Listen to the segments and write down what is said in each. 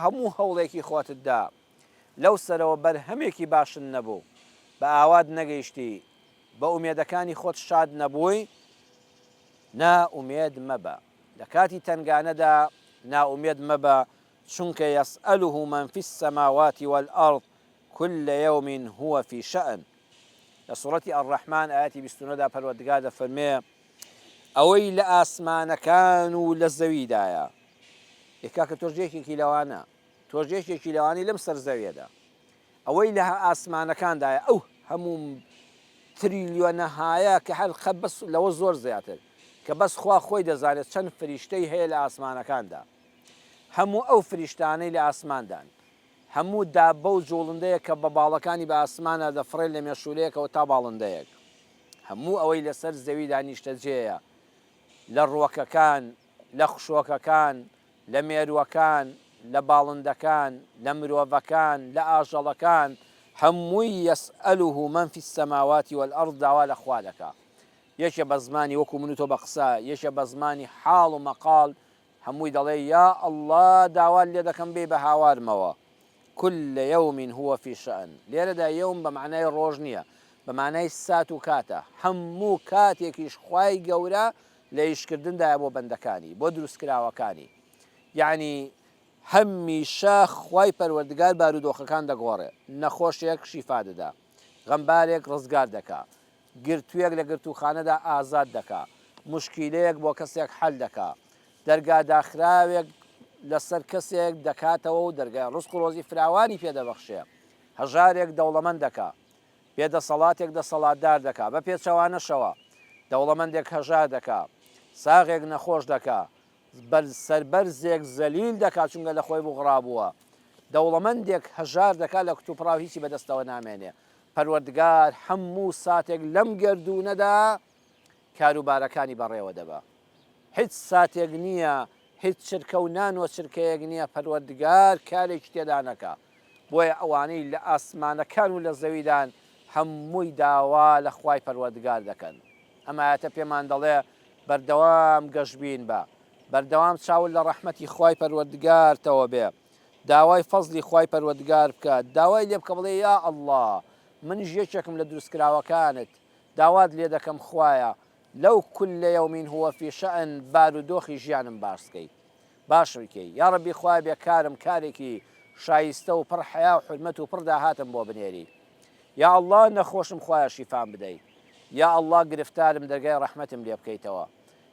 هەموو هەوڵێکی خۆتت دا، لەو سەرەوە بەرهەمێکی باشت نەبوو، بە ئاوات نەگەیشتی، بە ئومێدەکانی خۆت شاد نەبووی، نا ئومێد مەبە. لە کاتی تەنگانەدا نائومێد مەبە، چونکە یسأله من فی السماوات والارض کل یوم هو فی شأن. لە سوڕەتی الرحمن ئایەتی 29 دا پەروەردگار دەفەرموێ، ئەوەی لە ئاسمانەکان و لە زەویدایە. ئێ کاکە تۆش یەکێکی لەوانە، تۆش یەکێکی لەوانەی لەم سەر زەویەدا. ئەوەی لە ئاسمانەکاندایە ئەو هەموو تریلیۆنەهایە کە هەر قە بەس لەوە زۆر زیاتر کە بەس خوا خۆی دەزانێت چەند فریشتەی هەیە لە ئاسمانەکاندا هەموو ئەو فریشتانەی لە ئاسماندان هەموو دابە و جوڵندەیەک کە بە باڵەکانی بە ئاسمانە دەفڕێت لە مێشوولەیەکەوە تا باڵندەیەک هەموو ئەوەی لەسەر زەویدا نیشتەجێیە لە ڕوەکەکان لە خشۆکەکان لە مێرووەکان، لە باڵندەکان، لە مرۆڤەکان، لە ئاژەڵەکان، هەمووی یسأله من فی السماوات والارض داوا لە خوا دەکا. یەکێ بە زمانی وەکو من و تۆ بە قسە، یەکێ بە زمانی حاڵ و مەقاڵ، هەمووی دەڵێ یا اللە داوات لێ دەکەم بێی بە هاوارمەوە. کل یوم هو فی شأن، لێرەدا یوم بە مەعنای ڕۆژ نییە، بە مانای سات و کاتە، هەموو کاتێکیش خوای گەورە لە ئیشکردندایە بۆ بەندەکانی، بۆ دروستکراوەکانی، یەعنی هەمیشە خوای پەروەردگار بارودۆخەکان دەگۆڕێ، نەخۆشێک شیفا دەدا، غەمبارێک ڕزگار دەکا، گرتوویەک لە گرتووخانەدا ئازاد دەکا، موشکیلەیەک بۆ کەسێک حەل دەکا، دەرگا داخراوێک لەسەر کەسێک دەکاتەوە و دەرگای ڕزق و ڕۆزی فراوانی پێ دەبەخشێ، هەژارێک دەوڵەمەند دەکا، بێ دەسەڵاتێک دەسەڵاتدار دەکا، بە پێچەوانەشەوە دەوڵەمەندێک هەژار دەکا، ساغێک نەخۆش دەکا، سەربەرزێک زەلیل دەکا چونکە لە خۆی بوغڕابووە، دەوڵەمەندێک هەژار دەکا لە کتوپڕاو هیچی بەدەستەوە نامێنێ، پەروەردگار هەموو ساتێک لەم گەردوونەدا کاروبارەکانی بەڕێوە دەبا. هیچ ساتێک نییە، هیچ چرکە و نانۆ چرکەیەک نییە پەروەردگار کارێکی تێدا نەکا. بۆیە ئەوانەی لە ئاسمانەکان و لە زەویدان هەمووی داوا لە خوای پەروەردگار دەکەن. ئەم ئایەتە پێمان دەڵێ بەردەوام گەشبین بە، بەردەوام چاوت لە ڕەحمەتی خوای پەروەردگارتەوە بێ، داوای فەزڵی خوای پەروەردگار بکە، داوای لێ بکە بڵێ یا اللە منیش یەکێکم لە دروستکراوەکانت، داوات لێ دەکەم خوایە لەو کل یوم هو فی شأن بارودۆخی ژیانم باش کەی باشی کەی یاڕەبی خوایە بێ کارم کارێکی شایستە و پڕ حەیا و حورمەت و پڕ داهاتم بۆ بنێری یا اللە نەخۆشم خوایە شیفام بدەی یا اللە گرفتارم دەرگای ڕەحمەتم لێ بکەیتەوە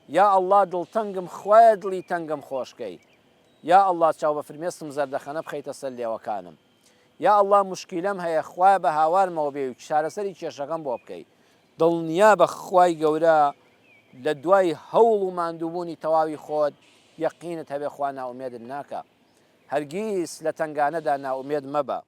یا اللە دڵتەنگم خوایە دڵی تەنگم خۆش کەی یا اللە چاو بە فرمێسکم زەردەخەنە بخەیتە سەر لێوەکانم یا اللە موشکیلەم هەیە خوایە بە هاوارمەوە بێی و چارەسەری کێشەکەم بۆ بکەی دڵنیابە خوای گەورە لە دوای هەوڵ و ماندووبوونی تەواوی خۆت یەقینت هەبێ خوا نائومێدت ناکا هەرگیز لە تەنگانەدا نائومێد مەبە.